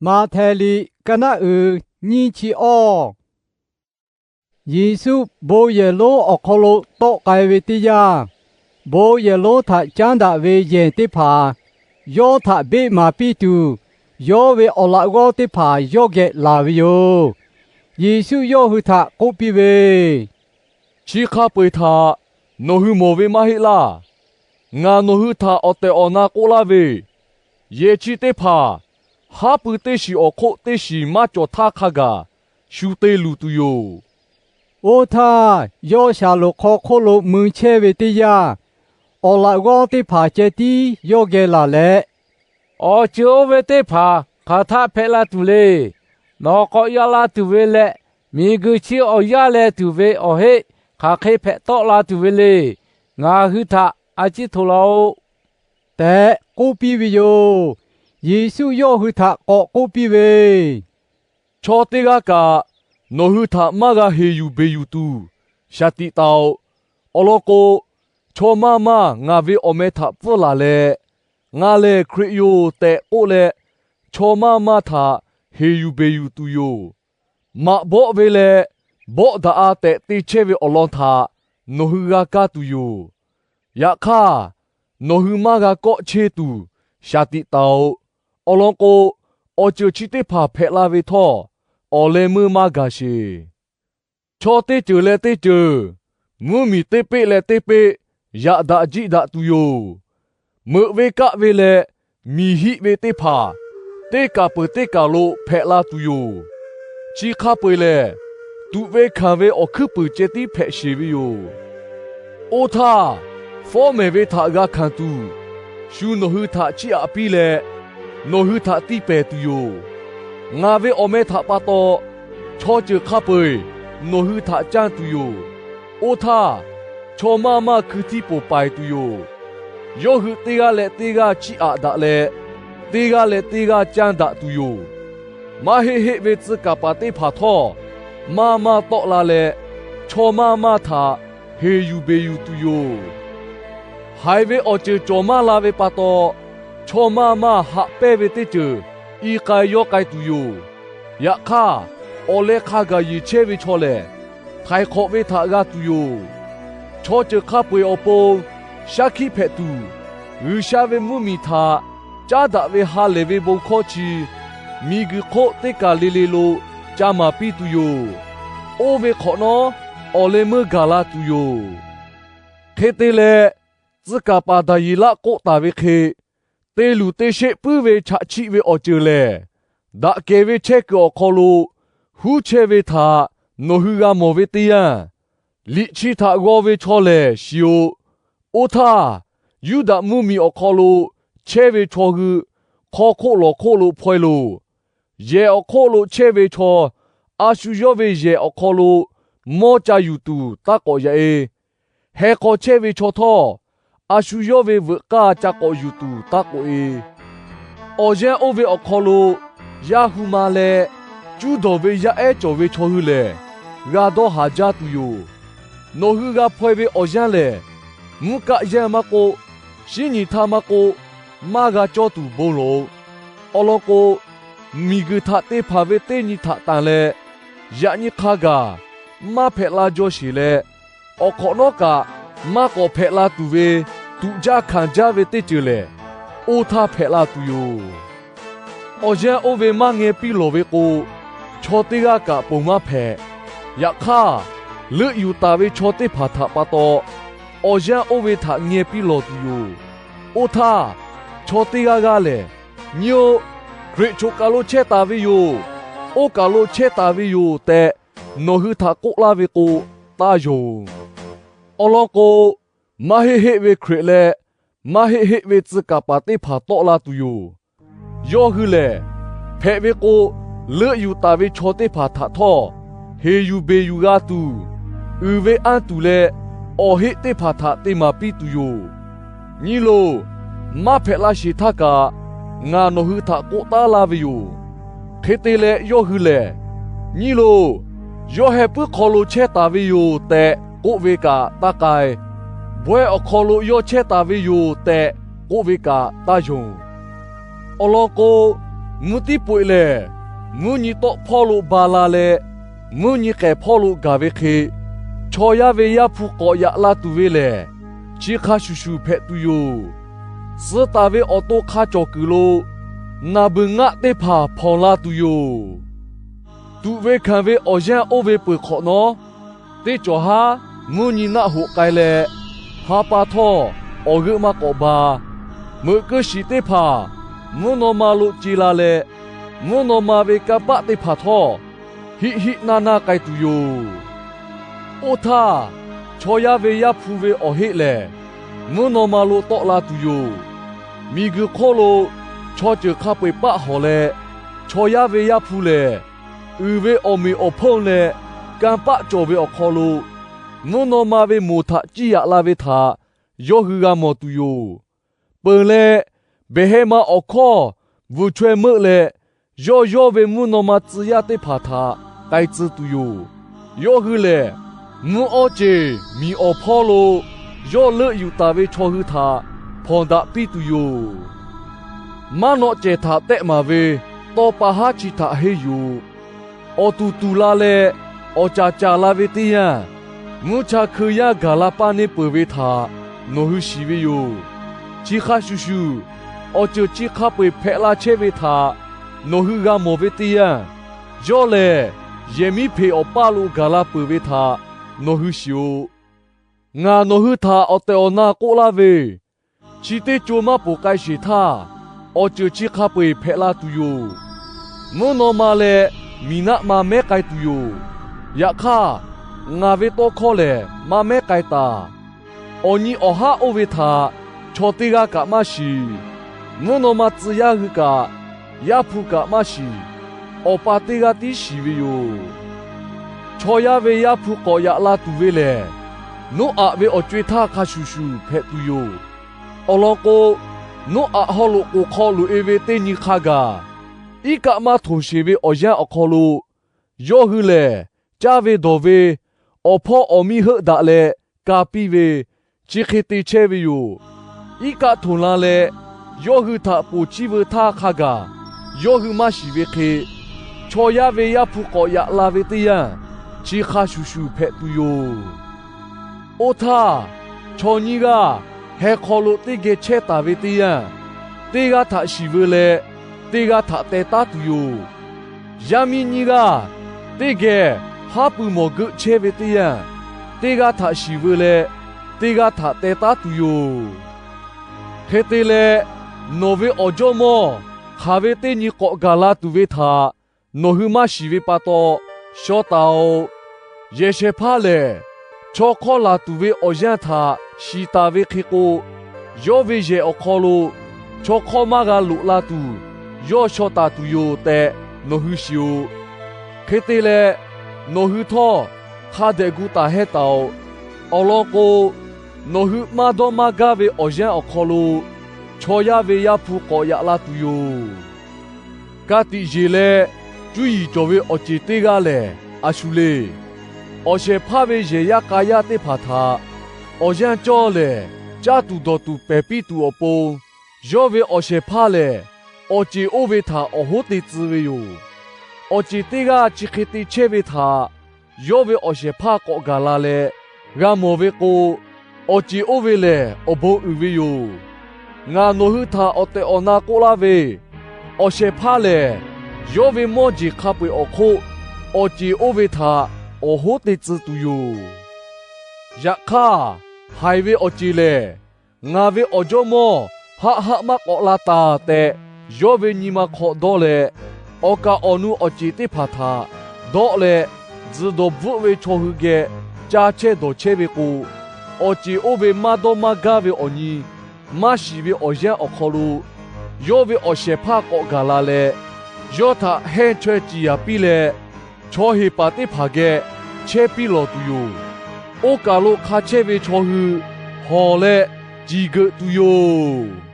Maꞈhtehˍ liꞈ ka naˆ uiˍ nyiˇ chi awˇ. Yeˍsuˆ bon yehˬ lonˉ awˬ hk'aw lo tawˆ k'ai ve teˇ yanˇ, bon yehˬ lonˉ htaꞈ caˉ daꞈ ve yehˬ teˇ hpaˍ yawˇ htaꞈ beˆ maˍ piˇ tuˬ, yawˇ ve awˬ laꞈ g'awˇ teˇ hpaˍ yawˇ geh laˬ ve yoˬ. Yeˍsuˆ yawˇ hui htaꞈ k'oˆ piˇ ve, Chi hk'a peu-eˬ htaꞈ nawˬ hui mawˬ ve maˇ heˆ laˇ. Ngaˬ nawˬ hui htaꞈ awˬ tehˬ awˬ na k'oˆ laˇ ve, yehˬ chi teˇ hpaˍ haˉ pui teˇ shiˍ awˬ hk'oˆ teˇ shiˍ maˇ cawˬ htaˇ hk'a gaˬ shu te luˬ tuˬ yoˬ. Oˇ htaˇ, yawˇ shaˍlonˍ hk'aw hk'oˆ lo mui chehˇ ve teˇ yanˇ, awˬ laꞈ g'awˇ teˇ hpaˍ ceh tiˉ yawˇ geh laˬ leh, Awˬ ceuˬ oˇ ve teˇ hpaˍ hk'aˬ htaˆ hpehꞈ la tuˬ le. Nawˬ k'awꞈ yaꞈ la tuˬ ve leh, miˬguiˬ chi awˬ yanˇ leh tuˬ ve awˬ heˆ hk'aˬ hk'e hpehꞈ tawˆ la tuˬ ve le. Ngaˬ hui htaꞈ a ciˉ hto laˇ-oˆ tehꞈ k'oˆ piˇ ve yoˬ. Yeˍsuˆ yawˇ hui htaꞈ k'awꞈ k'oˆ piˇ ve, Chaw teˇ g'aˇ kaꞈ nawˬ hui htaꞈ maˇ g'a heˍ yuˬ beˬ yuˬ tuˬ shaˍ tiꞈ taˍ-oꞈ. Awˬ lawn k'o, chaw maˇ maˇ ngaˬ ve awˬ meh htaꞈ pfuhˇ laˬ leh, Ngaˬ lehˬ Hkriꞈ yoˬ tehꞈ k'oˆ leh, chaw maˇ maˇ htaꞈ heˍ yuˬ beˬ yuˬ tuˬ yoˬ. Maꞈ bawˆ ve leh bawˆ daꞈ-a tehꞈ te chehˇ ve awˬ lawn htaꞈ nawˬ hui g'a kaˇ tuˬ yoˬ. Yaꞈ hk'aˇ, nawˬ hui maˇ g'a kawˆ cheˇ tuˬ shaˍ tiꞈ taˍ-oꞈ. Awˬ lawn k'o, awˬ ceuˬ chi teˇ hpaˍ hpehꞈ la ve htawˇ, awˬ leh meuˇ maˇ gaˬ sheˍ. Chaw teˇ ceuˬ leh teˇ ceuˬ, mvuhˇ miˬ teˇ peˆ leh teˇ peˆ yaꞈ daꞈ jiˆ daꞈ tuˬ yoˬ. Meuꞈ ve kaˆ ve leh miˬ hiˆ ve teˇ hpaˍ teˇ kaˬ peuˬ teˇ kaˬ lo hpehꞈ la tuˬ yoˬ. Chi hk'a peu-eˬ lehˬ, tuꞈ ve hkanˍ ve awˬ hkuiˉ puiˍ ceh tiˉ hpehꞈ sheˍ ve yoˬ. Oˇ htaˇ, fawˉ mehˍ ve htaꞈ g'a hkanˍ tuˬ, shu nawˬ hui htaꞈ chiˇ aꞈ piˇ leh, nawˬ hui htaꞈ tiˇ pehˍ tuˬ yoˬ. Ngaˬ ve awˬ meh htaꞈ pa taw chaw ceuˬ hk'a peu-eˬ nawˬ hui htaꞈ canˇ tuˬ yoˬ. Oˇ htaˇ, chaw maˇ maˇ hkui htiˇ poˬ paiˍ tuˬ yoˬ. Yawˇ hui teˇ g'aˇ leh teˇ g'aˇ chiˇ aꞈ daꞈ leh, teˇ g'aˇ leh teˇ g'aˇ canˇ daꞈ tuˬ yoˬ. Maˇ heˆ heˆ ve tcuh kaˍ paˍ teˇ hpaˍ htawˇ, maˇ maˇ tawˆ la leh, chaw maˇ maˇ htaꞈ heˍ yuˬ beˬ yuˬ tuˬ yoˬ. Haiˬ ve awˬ ceuˬ cawˬ maˇ la ve pa taw, chaw maˇ maˇ haꞈ pehnˇ ve teˇ ceuˬ i k'ai yawˇ k'ai tuˬ yoˬ. Yaꞈ hk'aˇ, awˬ leh hk'a gaˬ yeˬ chehˇ ve chaw lehˬ, htaiˍ hk'awꞈ ve htaꞈ g'a tuˬ yoˬ. Chaw ceuˬ hk'a peu-eˬ awˬ pon shaˉ hkiˆ hpehꞈ tuˬ, G'uiˬsha ve mvuhˇmiˬ htaꞈ caˉ daꞈ ve ha lehˬ ve bon hkawˇ chi miˬguiˬ hk'oˆ teˇ kaˬ le le lo ca maˍ piˇ tuˬ yoˬ. Oˇ ve hk'awꞈ nawˉ, awˬ leh meuˇ gaˬ la tuˬ yoˬ. Hk'e te leh, tcuh kaˍ paˍ Daˍyeˍlaˆ k'oˆ taˍ ve hk'e, te luˬ te sheˆ puiˉ ve chaꞈ chiˆ ve awˬ ceuˬ lehˬ, daꞈ kehˬ ve chehˇ kuiˬ awˬ hk'aw lo huˉ chehˇ ve htaꞈ nawˬ hui g'a mawˬ ve teˇ yanˇ, liꞈ chi htaꞈ g'aw ve chaw lehˬ shiˍ-oꞈ. Oˇ htaˇ, Yuˇdaꞈ mvuhˇmiˬ awˬ hk'aw lo chehˇ ve chaw hui hk'aw hk'oˆ lawˬ hk'oˆ lo hpaw-e loˬ. Yehˬ awˬ hk'oˆ lo chehˇ ve chaw, a shu yawˇ ve yehˬ awˬ hk'aw lo mawˇ ca yuˬ tuˬ taˇ k'awꞈ yaꞈ-e. Heh hk'aw chehˇ ve chaw htawˇ, a shu yawˇ ve veuꞈ k'aˇ ca k'awꞈ yuˬ tuˬ taˇ k'oꞈ-e. Awˬ yanˇ oˇ ve awˬ hk'aw lo yaˇ hu ma leh cuˇ dawˬ ve yaˇ ehˉ cawˬ ve chaw hui lehˬ, g'a dawˇ haˍ jaˇ tuˬ yoˬ. Nawˬ hui g'a hpaw-e ve awˬ yanˇ lehˬ, mvuhˇ kaˆ yanˇ maˇ k'oˆ, shinˉ nyi htaˇ maˇ k'oˆ, maˇ g'a cawˇ tuˬ bon lawˬ-oꞈ. Awˬ lawn k'o, miˬguiˬ htaꞈ te hpanˍ ve teˇ nyi htaꞈ tanˬ leh, yaꞈ nyi hk'a gaˬ maˇ hpehꞈ la jaw sheˍ leh, awˬ hk'awꞈ nawˉ kaꞈ maˇ k'awꞈ hpehꞈ la tuˬ ve tuꞈ jaˇ hkanˍ jaˇ ve teˇ ceuˬ lehˬ, oˇ htaˇ hpehꞈ la tuˬ yoˬ. Awˬ yanˇ oˇ ve maˇ ngeh piˇ lawˬ ve k'o, chaw teˇ g'aˇ kaꞈ ponˬ maˇ hpehꞈ. Yaꞈ hk'aˇ, leuˆ yuˬ taˍ ve chaw teˇ hpaˍ htaꞈ pa taw, awˬ yanˇ oˇ ve htaꞈ ngeh piˇ lawˬ tuˬ yoˬ. Oˇ htaˇ, chaw teˇ g'aˇ g'aˇ lehˬ, Nyi-oˆ, Hkriꞈ choˬ kaˬ lo chehˇ taˍ ve yoˬ. Oˇ kaˬ lo chehˇ taˍ ve yoˬ tehꞈ, nawˬ hui htaꞈ k'oˆ laˇ ve k'o, taˇ yonˍ. Awˬ lawn k'o, maˇ heˆ heˆ ve Hkriꞈ leh maˇ heˆ heˆ ve tcuh kaˍ paˍ teˇ hpaˍ tawˆ la tuˬ yoˬ. Yawˇ hui lehˬ, hpehꞈ ve k'o, leuˆ yuˬ taˍ ve chaw teˇ hpaˍ htaꞈ htawˇ, heˍ yuˬ beˬ yuˬ g'a tuˬ, uiˍ ve anˇ tuˬ leh awˬ heˆ teˇ hpaˍ htaꞈ te maˍ piˇ tuˬ yoˬ. Nyi loˬ, maˇ hpehꞈ la sheˍ htaˇ kaꞈ, ngaˬ nawˬ hui htaꞈ k'oˆ taˉ laˇ ve yoˬ. Hk'e te leh yawˇ hui lehˬ, Nyi loˬ, yawˇ heh puiˉ hk'aw lo chehˇ taˍ ve yoˬ tehꞈ k'oˆ ve kaꞈ taˇ k'ai. Bawehˇ awˬ hk'aw lo yawˇ chehˇ taˍ ve yoˬ tehꞈ k'oˆ ve kaꞈ taˇ yonˍ. Awˬ lawn k'o, Mvuhˇ tiˉ po-eˬ lehˬ, mvuhˇ nyi tawˆ hpawˇ lo ba la leh, mvuhˇ nyi k'ehˬ hpawˇ lo gaˬ ve hk'e, chaw yaˇ ve Yaˇ hpu k'awꞈ yaꞈ la tuˬ ve lehˬ, chi hk'a shuˍ shuˍ hpehꞈ tuˬ yoˬ. Suh taˍ ve awˬ to hk'a cawˬ kuiˬ lo naˬ beuˬ ngaˆ teˇ hpaˍ hpawnˬ la tuˬ yoˬ. Tuꞈ ve hkanˍ ve awˬ yanˇ oˇ ve peuˬ hk'awꞈ nawˉ, teˇ cawˬ haˉ mvuhˇ nyi naˆ hoꞈ k'ai leh, ha pa htawˇ awˬ g'euˆ maˇ k'awꞈ ba. Meuꞈ keu shiˍ teˇ hpaˍ mvuhˇ naw ma lo ce la leh, mvuhˇ naw ma ve kanˇ paˆ teˇ hpaˍ htawˇ hiˆ hiˆ naˇ naˇ k'ai tuˬ yoˬ. Oˇ htaˇ, chaw yaˇ ve Yaˇ hpu ve awˬ heˆ lehˬ, mvuhˇ naw ma lo tawˆ la tuˬ yoˬ. Miˬ guiˬ hk'oˆ lo chaw ceuˬ hk'a peu-eˬ paˆ hawˬ leh, chaw yaˇ ve Yaˇ hpu lehˬ, uiˍ ve awˬ meꞈ awˬ hponˇ leh kanˇ paˆ cawˬ ve awˬ hk'aw lo, mvuhˇ naw ma ve moˍ htaꞈ ciˇ yaꞈ la ve htaꞈ yawˇ hui g'a mawˬ tuˬ yoˬ. Peuˬ leh, behˬ heh ma awˬ hkawˇ vuiˬ chaweh meuˆ leh, yawˇ yawˇ ve mvuhˇ naw ma tcuh yaˇ teˇ hpaˍ htaꞈ k'ai tcuh tuˬ yoˬ. Yawˇ hui lehˬ, mvuhˇ awˇ ceˬ miˬ awˬ hpawˇ lo yawˇ leuˆ yuˬ taˍ ve chaw hui htaꞈ hpawnˬ daꞈ piˇ tuˬ yoˬ. Maˉ nawˆ cehˬ htaꞈ tehˆ maˍ ve tawˇ pa haˉ chi htaꞈ henˇ yuˬ-oꞈ. Awˬ tuˬ tuˬ la leh awˬ caˍ caˍ la ve teˇ yanˇ, mvuhˇ cha hkui yaˇ gaˬ la paˇ neˇ peuˬ ve htaꞈ nawˬ hui shiˍ ve yoˬ. Chi hk'a shuˍ shuˍ, awˬ ceuˬ chi hk'a peu-eˬ hpehꞈ la chehˇ ve htaꞈ nawˬ hui g'a mawˬ ve teˇ yanˇ, yawˇ lehˬ yehˬ miˉ hpeꞈ awˬ paˇ lo gaˬ la peuˬ ve htaꞈ nawˬ hui shiˍ-oꞈ. Ngaˬ nawˬ hui htaꞈ awˬ tehˬ awˬ na k'oˆ laˇ ve, chi teˇ co maˇ poˬ k'ai sheˍ htaˇ, awˬ ceuˬ chi hk'a peu-eˬ hpehꞈ la tuˬ yoˬ. Mvuhˇ naw ma leh miˬ naˆ ma mehˉ k'ai tuˬ yoˬ. Yaꞈ hk'aˇ, ngaˬ ve tawˇ hkawˇ lehˬ maˇ mehˉ k'ai taˍ. Awˬ nyi awˬ haˉ oˇ ve htaꞈ chaw teˇ g'aˇ kaꞈ maˇ shiˍ. Mvuhˇ naw ma tcuh yaˇ hui kaꞈ, Yaˇ hpu kaꞈ maˇ shiˍ. Awˬ pa teˇ g'aˇ tiˉ shiˍ ve yoˬ. Chaw yaˇ ve Yaˇ hpu k'awꞈ yaꞈ la tuˬ ve lehˬ, Noˉaꞈ ve awˬ co-e htaˇ hk'a shuˍ shuˍ hpehꞈ tuˬ yoˬ. Awˬ lawn k'o, Noˉaꞈ haw loꞈ k'oˍ hk'aw loꞈ-e ve teˇ nyi hk'a gaˬ, iˉ kaˆ maˇ htonˍ sheˍ ve awˬ yanˇ awˬ hk'aw lo, yawˇ hui lehˬ caˇ ve dawˬ ve, awˬ hpawˇ awˬ miˇ heuˆ daꞈ leh ka piˇ ve, chi hk'e te chehˇ ve yoˬ. Iˉ kaˆ htonˍ la leh, yawˇ hui htaꞈ ponˬ chiˇ veu htaˇ hk'a gaˬ yawˇ hui maˇ shiˍ ve hk'e, chaw yaˇ ve Yaˇ hpu k'awꞈ yaꞈ la ve teˇ yanˇ, chi hk'a shuˍ shuˍ hpehꞈ tuˬ yoˬ. Oˇ htaˇ, chaw nyiˇ g'aˇ heh hk'aw lo teˇ geh chehˇ taˍ ve teˇ yanˇ, teˇ g'aˇ htaꞈ shiˍ veu leh, teˇ g'aˇ htaꞈ teh taˉ tuˬ yoˬ. Yaˇ miˇ nyiˇ g'aˇ teˇ geh haˉ pui mawˬ geuˆ chehˇ ve teˇ yanˇ, teˇ g'aˇ htaꞈ shiˍ veu leh, teˇ g'aˇ htaꞈ teh taˉ tuˬ yoˬ. Hk'e te leh, nawˬ ve awˬ jawˇ mawˇ hk'aˬ ve teˇ nyi k'awꞈ gaˬ la tuˬ ve htaꞈ nawˬ hui maˇ shiˍ ve pa taw, shaw taˍ-oꞈ. Yehˬ shehˍ hpaˇ lehˬ, chaw hk'awˇ laˬ tuˬ ve awˬ yanˇ htaꞈ shiˍ taˍ ve hk'e k'o, yawˇ ve yehˬ awˬ hk'aw lo chaw hk'awˇ maˇ g'a loꞈ la tuˬ, yawˇ shaw taˍ tuˬ yoˬ tehꞈ nawˬ hui shiˍ-oꞈ. Hk'e te leh, nawˬ hui htawˇ hk'a dehꞈ gu taˍ hehˇ taˍ-oꞈ. Awˬ lawn k'o, nawˬ hui maˇ dawˇ maˇ gaˇ ve awˬ yanˇ awˬ hk'aw lo chaw yaˇ ve Yaˇ hpu k'awꞈ yaꞈ la tuˬ yoˬ. Ka tiꞈ yeˬ leh cuˇ yiˍ cawˬ ve awˬ ceˬ teˇ g'aˇ lehˬ a shu le. Awˬ shehˍ hpaˇ ve yehˬ yaˇ k'a yaˇ teˇ hpaˍ htaꞈ awˬ yanˇ cawˇ lehˬ, caˇ tuˬ dawˬ tuˬ pehˬ piˇ tuˬ awˬ pon, yawˇ ve awˬ shehˍ hpaˇ lehˬ, awˬ ceˬ oˇ ve htaꞈ awˬ hoˉ te tcuh ve yoˬ. Awˬ ceˬ teˇ g'aˇ chi hk'e te chehˇ ve htaꞈ yawˇ ve awˬ shehˍ hpaˇ k'awꞈ gaˬ la leh g'a mawˬ ve k'o, awˬ ceˬ oˇ ve lehˬ awˬ bon uiˍ ve yoˬ. Ngaˬ nawˬ hui htaꞈ awˬ tehˬ awˬ na k'oˆ laˇ ve, awˬ shehˍ hpaˇ lehˬ, yawˇ ve mawˇ jeˬ hk'a peu-eˬ awˬ hk'oˆ awˬ ceˬ oˇ ve htaꞈ awˬ hoˉ te tcuh tuˬ yoˬ. Yaꞈ hk'aˇ, haiˬ ve awˬ ceˬ lehˬ, Ngaˬ ve awˬ jawˇ mawˇ haˆ haˆ maˇ k'awꞈ la taˬ tehꞈ, yawˇ ve nyi ma hk'aw dawˇ leh, awˬ kaˍ awˬ nu awˬ ceˬ teˇ hpaˍ htaꞈ dawˆ leh, tzuhˬ dawˬ bvuhˆ ve chaw hui geh ca chehˇ dawˬ chehˇ ve k'o, awˬ ceˬ oˇ ve maˇ dawˇ maˇ gaˇ ve awˬ nyi maˇ shiˍ ve awˬ yanˇ awˬ hk'aw lo, yawˇ ve awˬ shehˍ hpaˇ k'awꞈ gaˬ la leh, yawˇ htaꞈ hehnˇ chaweh ciˍ yanˍ piˇ leh, chaw heˍ paˍ teˇ hpaˍ geh chehˇ piˇ lawˬ tuˬ yoˬ. Oˇ kaˬ lo hk'a chehˇ ve chaw hui hawˬ leh ciˬ geuꞈ tuˬ yoˬ.